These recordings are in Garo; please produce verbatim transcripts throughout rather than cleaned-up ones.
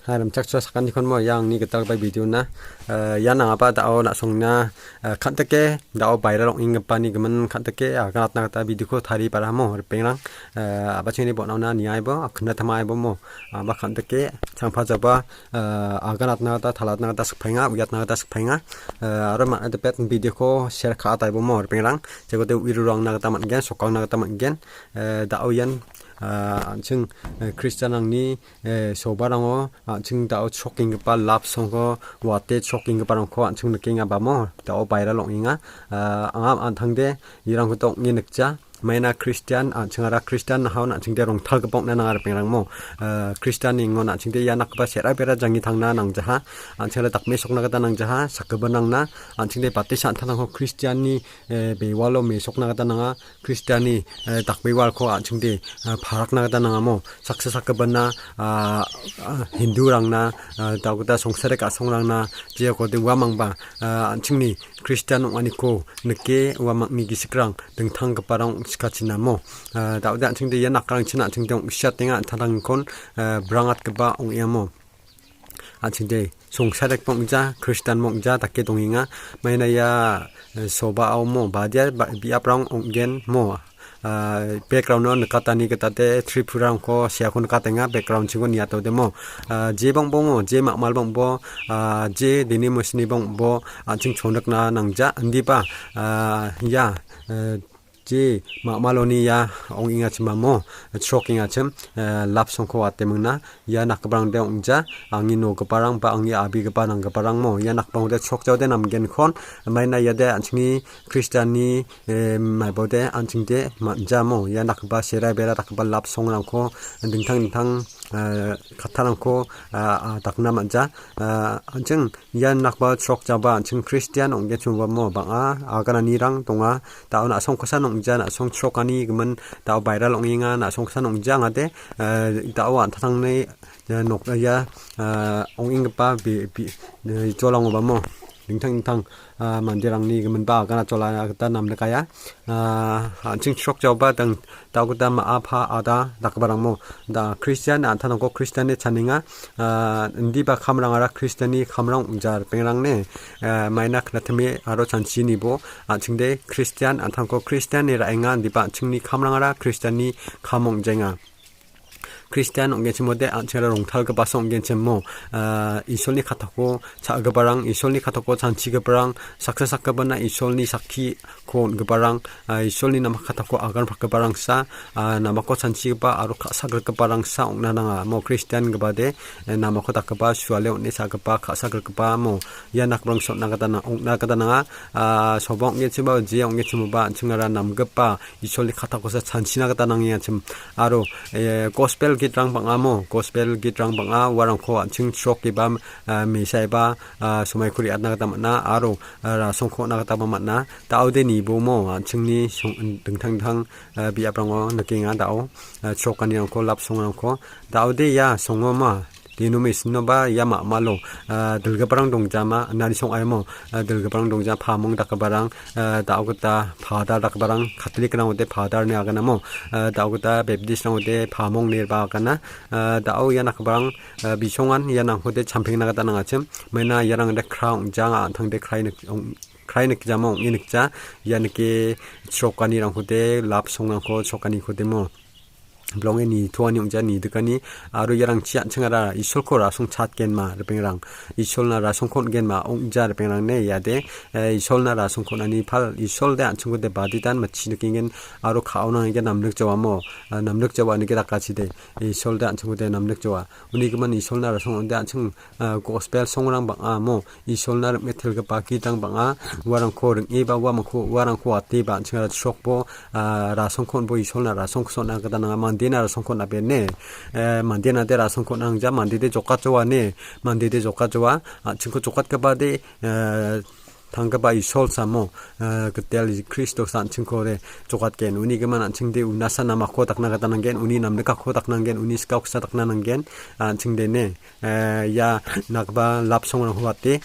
Hai, rimchaksoa sakantikon mo, ia angni gitalgipa video-na. Eh, ian angaba da·o na·songna, eh, kantike, da·o viral ong·enggipani gimin kantike aganatna gita video-ko taribara mo, ripengrang. Eh, a·bachengni bon·aona niaibo, akna tamaibo mo. Aba kantike, changpajaba, eh, aganatna gita, talatna gita sikpaenga, uiatna gita sikpaenga. Eh, aro man·a dipet video-ko share ka·ataibo mo, ripengrang. Jekode uirurangna gita man·gen, sokangna gita man·gen. Eh, da·o ian, ah, an·ching, eh, Kristianrangni, eh, sobarango an·ching da·o chrokenggipa love song-ko wate chrokenggiparangko an·ching nikenga bamo, da·o viral ong·enga. Ah, anga an·tangde irangkoto ong·e nikja. Maina Kristian, an·chingara Kristian nahaon an·chingde rongtalgipa ong·na nanga ripengrangmo. Ah, Kristian ingon an·chingde ia nakgipa sera bera jangi tangna nangjaha. An·chingara dakmesokna gita nangjaha, sakgipin nangna, an·chingde baptisa an·tangtangko Kristianni, eh, bewalo mesokna gita nanga. Kristiani, eh, dakbewalko an·chingde, eh, parakna gita nangamo, saksa sakgipina, ah, ah, Hindurangna, ah, da·o gita songsare ka·songrangna, jeokode uamangba, ah, an·chingni Kristian ong·aniko nike uamangni gisikrang dingtanggiparang ong·sikachinamo. Ah, da·ode an·chingde ia nakrangchin an·chingde ong·siatenga an·tangtangkon, eh, brangatgipa ong·eamo. An·chingde songsarekba ong·ja, Kristianba ong·ja dake dongenga. Maina ia, eh, sobaomo badia ba-, biaprang ong·gen mo. Ah, background-o nikatani gitate Tripurarangko seako nikatenga, background-chiko niatode mo. Ah, je bang·bongo, je ma·mal bang·bo, ah, je dini musni bang·bo, an·ching chonrikna nangja, indiba, ah, ia, eh, je ma·maloni ia ong·engachimamo, chrokengachim, eh, love song-ko wate mingna, ia nakgiparangde ong·ja, angni nogiparang ba angni abigipa nanggiparangmo, ia nakgiparangde chrokjaode namgenkon, maina iade an·chingni Kristianni, eh, maibode an·chingde man·jamo, ia nakgipa sera bera dakgipa love song-rangko dingtang dingtang, eh, kattarangko, ah, ah, dakna man·ja. Ah, an·ching ian nakba chrokjaba an·ching Kristian ong·genchimobamo bang·a agananirang donga. Da·o na·songkosan ong·ja, na·song chrokani gimin da·o viral ong·enga, na·songkosan ong·ja ong·ade, eh, da·o an·tangtangni, eh, nok, ia, eh, ong·enggipa bi-, bi-, eh, jolangobamo dingtang dingtang, ah, manderangni giminba agana cholana gita namnikaia. Ah, an·ching chrokjaoba dang-, da·o gita ma·a, pa, ada dakgiparangmo. Da Kristian an·tangko Kristian ine chanenga. Ah, indiba kamrangara Kristianni kamrang ong·ja ripengrangni, ah, maina knatime aro chanchinibo an·chingde Kristian an·tangko Kristian ine ra·enga, indiba an·chingni kamrangara Kristianni kam ong·jaenga. Kristian ong·genchimode an·chingara rongtalgipaso ong·genchimo. Ah, Isolni katako cha·giparang, Isolni katako chanchigiparang, saksa sakgipina Isolni sakkiko on·giparang, ah, Isolni namakatako aganprakgiparangsa, ah, namako chanchigipa aro ka·sagrikgiparangsa ong·na nanga. Mo Kristian gipade, eh, namako dakgipa, suale on·e cha·gipa, ka·sagrikgipa mo ia nakbarang sotna gita na-, ong·na gita nanga. Ah, soba ong·genchimba, je ong·genchimba, an·chingara namgipa Isolni katakosa chanchina gita nangengachim. Aro, eh, gospel gitrang bang·amo, gospel gitrang bang·a, uarangko an·ching chrok eba, ah, mesa eba, ah, somaiko re·atna gita man·a, aro, ah, rasongko on·na gitaba man·a. Da·ode nibomo an·chingni song-, dingtang dingtang, ah, biaprango nikenga da·o, ah, chrokanirangko, love song-rangko. Da·ode ia songoma, denomination-oba ia ma·malo, ah, dilgiparang dongjama, inani song·aimo, ah, dilgiparang dongja, pamong dakgiparang, ah, da·o gita padar dakgiparang, Catholic-rang ode padar ine aganamo, ah, da·o gita Baptist-rang ode pamong ineba agana, ah, da·o ia nakgiparang, ah, bisongan ia nangkode champengna gita nangachim, maina iarang ode kra ong·ja, an·tangde krai nik-, ong-, krai nikjamo ong·e nikja, ia nike chrokanirangkode, love song-rangko chrokanikodemo. Bilonge nitoani ong·ja nidikani, aro iarangchi an·chingara Isolko rasong chatgenma, ripengrang. Isolna rasongko on·genma, ong·ja ripengrang ne, iade, eh, Isolna rasongko on·ani pal, Isolde an·chingkode baditan matchi nikengen, aro ka·onangenge namnikjawamo, ah, namnikjawa nike dakachide, Isolde an·chingkode namnikjawa. Unigimin Isolna rasong ong·ode an·ching, ah, gospel songrang bang·a amo, Isolna rim·etelgipa gitrang bang·a, uarangko ring·eba uamangko, uarangko wateba an·chingara chrokbo, ah, rasongko on·bo Isolna rasongko on·na gita nanga, mandena rasongko on·a bene. Eh, mandena de rasongko on·angja, mandede jokatjoa ne, mandede jokatjoa, an·chingko jokatgipa de, eh, tanggipa Isol samo, eh, gitel Kristos an·chingko de jokatgen. Unigimin an·chingde unasa namako dakna gita nanggen, uni namnikako dakna nanggen, uni skaksa dakna nanggen, an·chingde ne. Eh, ia nakba love song-rangko wate,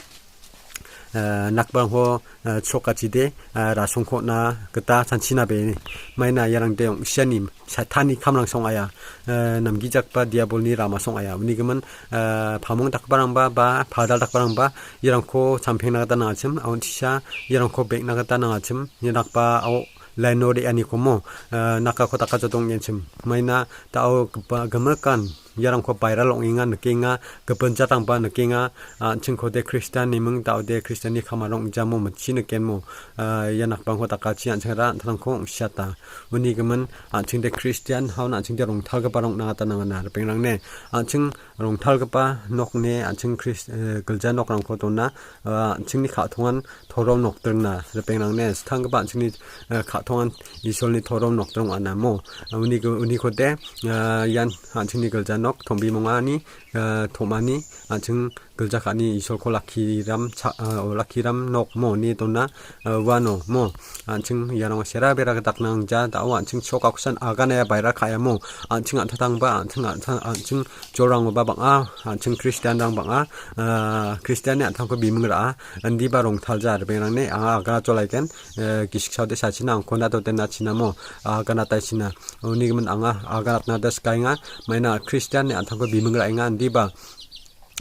eh, nakbarangko, eh, chokachide, eh, rasongko on·a gita chanchina be maina iarangde ong·siani Satanni kamrang song·aia, eh, namgijakba diabolni rama song·aia. Uni gimin, eh, pamong dakgiparangba ba padal dakgiparangba iarangko champengna gita nangachim, aon chisa iarangko beng·na gita nangachim, ia nakba ao laino re·anikomo, eh, nakako dakajodonggenchim. Maina da·o gipa-, gimikan iarangko viral ong·enga, nikenga, gipin jatrangba nikenga, ah, an·chingkode Kristian niming da·ode Kristianni kamara ong·jamo mitchi nikenmo, ah, ia nakbangko dakachi an·chingara an·tangko ong·siata. Uni gimin an·chingde Kristian haon an·chingde rongtalgiparang ong·na gita nangana, ripengrang ne. An·ching rongtalgipa nokni an·ching Kris-, eh, gilja nokrangko dona, ah, an·chingni ka·tongan torom nokdringna, ripengrang ne, skanggipa an·chingni, eh, ka·tongan Isolni torom nokdring ong·anamo. Uni go-, unikode, eh, ian an·chingni gilja nok tombimongani, eh, tom·ani an·ching gilja ka·ani Isolko lakkiram cha-, eh, o lakkiram nok mo ine dona, eh, uano mo. An·ching iarang sera bera dakna nangja, da·o an·ching chok akusan agana ia baira ka·amo. An·ching an·tatangba, an·ching an·ta-, an·ching jolrangoba bang·a, an·ching Kristianrang bang·a, ah, Kristianni an·tangko biming ra·a, indiba rongtalja, ripengrangni anga agana jolaigen, eh, gisik saode sachina angkona dodena chinamo, agana taisina. Uni gimin anga aganatna da skaenga, maina Kristianni an·tangko biming ra·enga, indiba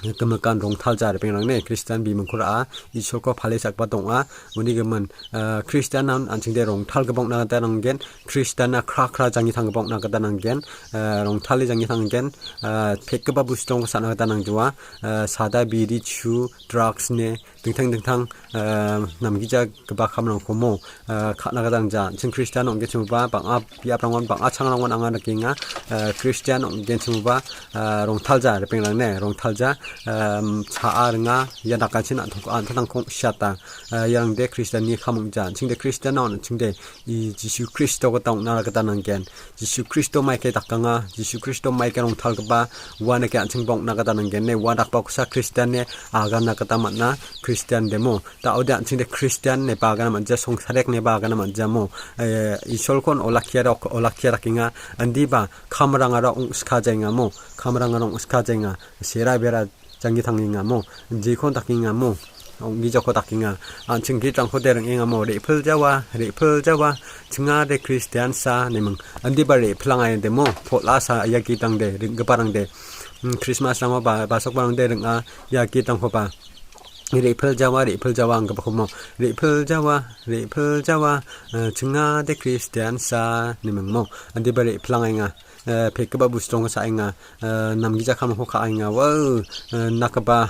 gimikan rongtalja, ripengrangni Kristian bimingko ra·a, Isolko pale sakba dong·a, uni gimin, eh, Kristian an-, an·chingde rongtalgipa ong·na gita nanggen, Kristianna kra kra janggi tanggipa ong·na gita nanggen, eh, rongtale janggi tanggen, eh, pekgipa bosturangko sana gita nangjoa, eh, sada, biri, chu, drugs ine dingtang dingtang, eh, namgijagipa kamrangkomo, eh, ka·na gita nangja. An·ching Kristian ong·genchimoba bang·a biaprangon, bang·a changrangon anga nikenga, eh, Kristian ong·genchimoba, eh, rongtalja, ripengrang ne, rongtalja, em, cha·a ringa, ia dakachin an·tangko, an·tangko ong·siata. Eh, iarangde Kristianni kam ong·ja. An·chingde Kristian ong·a, an·chingde i Jisu Kristo gita ong·na gita nanggen. Jisu Kristo maike dakanga, Jisu Kristo maike rongtalgipa uanike an·chingba ong·na gita nanggen. Ne ua dakbakosa Kristian ne agana gita man·a, Kristian demo. Da·ode an·chingde Kristian neba agana man·ja, songsarek neba agana man·jamo. Eh, Isolkon olakkiara ok-, olakkia dakenga. Indiba kamrangara ong·skajaengamo. Kamrangara ong·skajaenga. Sera bera janggi tangengamo, jekon dakengamo, ong·gijako dakenga. An·ching gitrangko de ring·engamo, re·piljawa, re·piljawa, chingade Kristian sa neming. Indiba re·pilangaide mo, pol·a sa ia gitrangde, ring·giparangde. Hmm, Krismasrango ba-, basokbarangde ring·a ia gitrangkoba. Re·piljawa, re·piljawa, anggipakomo. Re·piljawa, re·piljawa, eh, chingade Kristian sa nemingmo. Indiba re·pilangaenga. Eh, pekgipa bosturangko sa·enga, eh, namgija kamrangko ka·enga. Wow, eh, nakgipa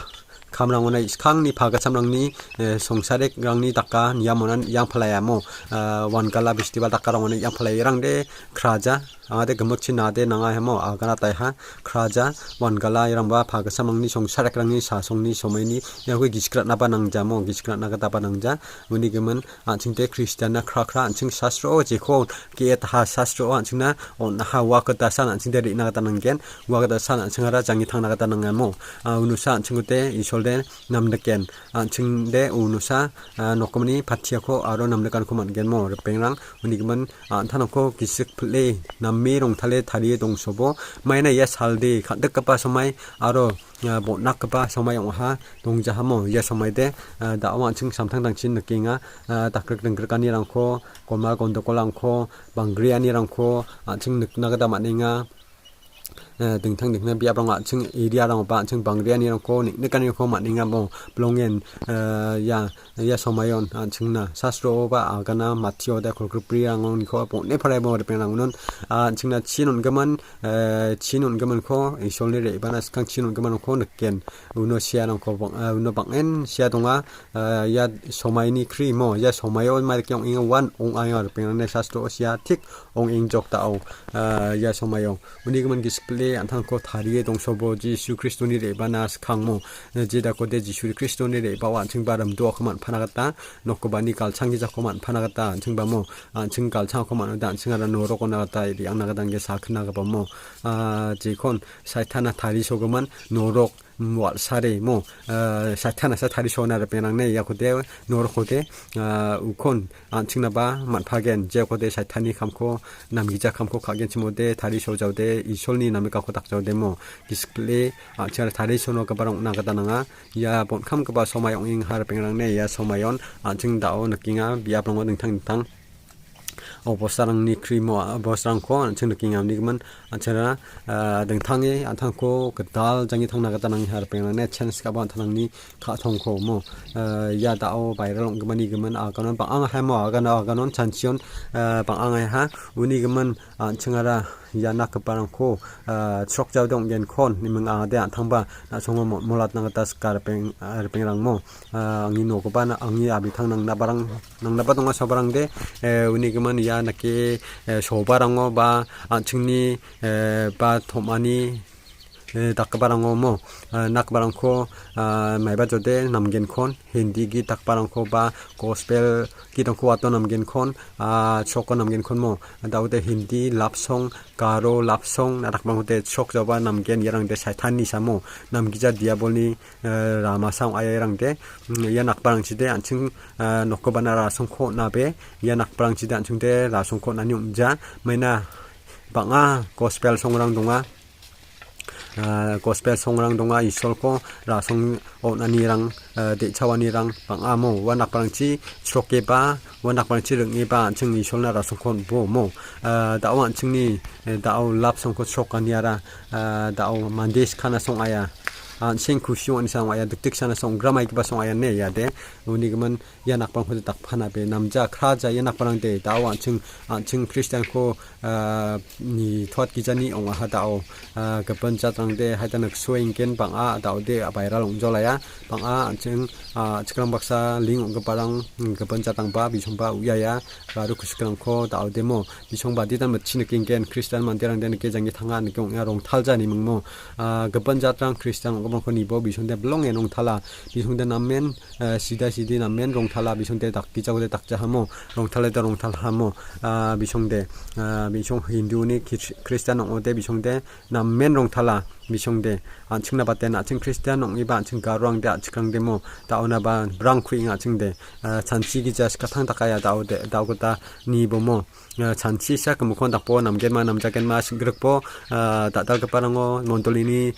kamrangona skangni pagitchamrangni, eh, songsarekrangni daka niamonan iang palaiamo, eh, wangala festival dakarangona iang palairangde kraja, angade gimikchin nade nangahemo, agana taiha, kraja, wangala irangba pagitchamrangni songsarekrangni sasongni somaini iako gisikratnaba nangjamo, gisikratna gitaba nangja, uni gimin, an·chingde Kristianna krakra an·ching sastro-o jeko ge·etaha sastro-o an·chingna on·aha ua gitasan an·chingde re·na gita nanggen. Ua gitasan an·chingara janggi tangna gita nangamo. A, unosa an·chingode Isolde namniken. An·chingde unosa, a, nokgimini patiako aro namnikanko man·genmo. Ripengrang uni gimin an·tangko gisik pil·e name rongtale tarie dongsobo. Maina ia salde kal·dikgipa somai aro ah, bon·akgipa somai ong·aha dongjahamo ia somaide, ah, da·o an·ching samtangtangchin nikenga, ah, dakrik dingrikanirangko, gomal gondokolrangko, banggreanirangko an·ching nikna gita man·enga. Eh, dingtang dingtang biaprango an·ching area-rangoba an·ching banggreanirangko nik-, nikanirangko man·engamo bilongen, eh, ia, ia somayon an·chingna sastrooba agana Matio de kolgrikbrirangoniko bon·e paraimo ripengrang unon, ah, an·chingna chin on·gimin eh, chin on·giminko Isolni re·bana skang chin on·giminko niken. Uno siarangko bang-, eh, uno bang·en sia donga. Eh, ia somaini krimo, ia somaio maidake ong·enga uan ong·aenga ripengrangni sastro sia tik ong·engjok da·o. Eh, ia somaio. Uni gimin gisik pile an·tangko tarie dongsobo Jisu Kristoni re·bana skangmo. Eh, jedakode Jisu Kristoni re·bao an·chingba rimdoako man·pana gita, nokgipani galchang gijako man·pana gita an·chingbamo. An·ching galchangko man·ode an·ching aro norok on·a gita re·angna gita angge sakgna gipamo. Ah, jekon Saitana tarisogimin norok, wal·sare mo, ah, Saitan asa tarisona ripengrang ne iakode, norokode, ah, ukon an·chingnaba man·pagen, jeakode Saitani kamko, namgija kamko ka·genchimode, tarisojaode, Isolni namikako dakjaode mo, gisikpile, an·chingara tarisono giparang ong·na gita nanga. Ia bonkamgipa somai ong·enga ripengrang ne, ia somaion an·ching da·o nikenga, biaprango dingtang dingtang obostarangni krimo, obostarangko an·ching nikenga. Unigimin an·chingara, ah, dingtange an·tangko gital jange tangna gita nangiha ripengrang ne, chance ka·bo an·tangni ka·tongko mo. Ah, ia da·o viral ong·gimani gimin aganon bang·angahai mo, agano aganon chanchion, ah, bang·angaiha. Unigimin an·chingara ia nakgiparangko, ah, chrokjaode ong·genkon, niming angade an·tangba na·songo mo-, molatna gita sika ripeng-, ah, ripengrangmo. Ah, angni nogipa na-, angni abitang nangnabarang, nangnaba donga sobarangde, eh, unigimin ia nake, eh, sobarango ba an·chingni, eh, ba tom·ani, eh, dakgiparango mo, ah, nakgiparangko, ah, maiba jode namgenkon, Hindi git dakgiparangko ba gospel git-rangko wato namgenkon, ah, chroko namgenkon mo. Daode Hindi love song, Garo love song, na dakgiparangkode chrokjaoba namgen, iarangde Saitanni samo, namgija diabolni, eh, ramasa ong·airangde, mm, ia nakgiparangchide an·ching, ah, nokgipana rasongko on·abe, ia nakgiparangchide an·chingde rasongko on·ani ong·ja, maina bang·a gospel songrang donga. Ah, gospel songrang donga, Isolko rasong on·anirang, ah, de·chawanirang bang·amo. Ua nakparangchi chrokeba, ua nakparangchi ring·eba an·ching Isolna rasongko on·bo mo. Ah, da·o an·chingni, eh, da·o love songko chrokaniara, ah, da·o mande skana song·aia. An·ching kusi ong·ani song·aia, dikdiksana song·gra maigipa song·aia ne iade. Unigimin ia nakparangkode dakpanabe namja, kraja ia nakparangde da·o an·ching, an·ching Kristianko, ah, nitoatgijani ong·aha da·o, ah, gipin jatrangde haida niksoenggen bang·a da·ode viral ong·jolaia, bang·a an·ching, ah, chikrang baksa ling ong·giparang, mm, gipin jatrangba bisongba uiaia, garo kusikrangko da·odemo bisongba adita mitchi nikenggen Kristian manderangde nike janggi tanga nike ong·a rongtalja nimingmo, ah, gipin jatrang Kristian ong·giparangko nibo bisongde bilongen rongtala, bisongde namen eh, sida sidi namen rongtala bisongde dakgijaode dakjahamo, rongtalede rongtalhamo, ah, bisongde, ah, bisong Hinduni Kris-, Kristian ong·ode bisongde namen rongtala bisongde, an·chingna baten an·ching Kristian ong·eba an·ching garoangde an·chikrangdemo, da·onaba brang ku·enga an·chingde, ah, chanchi gija skatang dakaia da·ode, da·ogita nibomo, ah, chanchi sak gimikon dakbo namgenma namjagenma sing·grikbo, ah, da·dalgiparango mondolini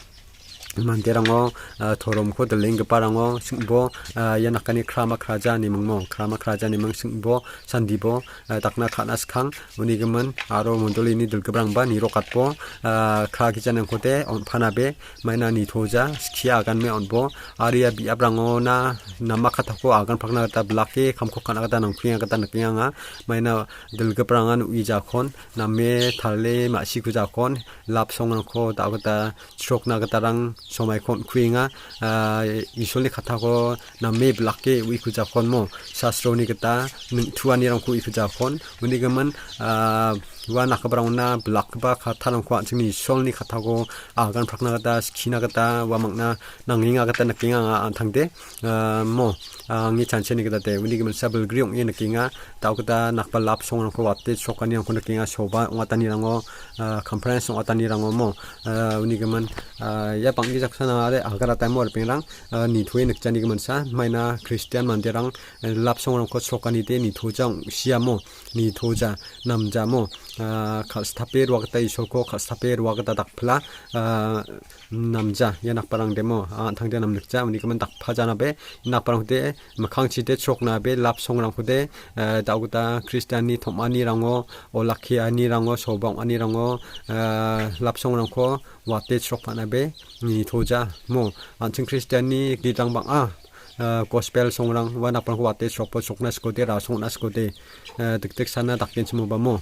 manderango, ah, toromko dilenggiparango sing·bo, ah, ia nakani krama kraja nimingmo, krama kraja niming sing·bo, sandibo, ah, dakna ka·na skang, unigimin aro mondolini dilgiparangba nirokatbo, ah, kra gijanangkode on·panabe, maina nitoja, skie aganme on·bo, aro ia biaprangona nama katako aganprakna gita bilake kamko ka·na gita nangkuenga gita nikenga, maina dilgiparangan uijakon, name tale ma·sikujakon, love songrangko da·o gita chrokna gitarang somaiko on·kuenga. Ah, Isolni katako name bilake uikujakonmo, sastroni gita neng·tuanirangko uikujakon. Unigimin, ah, ua nakgiparangona bilakgipa katarangko an·chingni Isolni katako aganprakna gita, skina gita, ua mangna nangenga gita nikenga anga an·tangde. Ah, mo, ah, angni chancheni gita de, uni gimin sabilgri ong·e nikenga, da·o gita nakba love songrangko wate chrokaniangko nikenga, soba ong·atanirango, ah, conference ong·atanirango mo, ah, uni gimin, ah, ia bang·gijaksana are agarataimo ripengrang, ah, nitoe nikjani giminsa, maina Kristian manderang, eh, love songrangko chrokanide nitoja ong·siamo, nitoja, namjamo, ah, kal·sitape roagita Isolko kal·sitape roagita dakpila, ah, namja, ia nakparang demo, ah, an·tangde namnikja, unigimin dakpajanabe, nakparangkode, mikkangchide chroknabe, love songrangkode, eh, da·o gita Kristianni tom·anirango, olakkianirango, soba ong·anirango, eh, love songrangko wate chrokpanabe, nitoja, mo, an·ching Kristianni gitrang bang·a, eh, gospel songrang, ua nakparangko wate chrokpo chrokna sikode, rasong on·a sikode, eh, dikdiksana dakgenchimoba mo.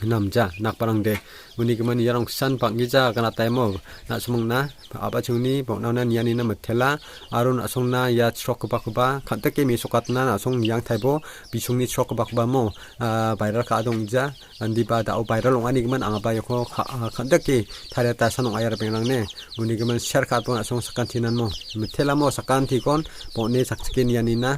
Namja, nakparangde. Uni gimin iarangsan bang·gija ganataimo. Na·simangna, a·bachongni bang·naona nianina mitela, aro na·songna ia chrokgipakoba, kantike mesokatna na·song niangtaibo, bisongni chrokgipakoba mo, ah, viral ka·a dongja, indiba da·o viral ong·ani gimin angaba iako ka-, ah, kantike tariatasan ong·aia ripengrang ne. Uni gimin share ka·atbo na·song sakantinan mo. Mitelamo sakantikon, bone sakchike nianina.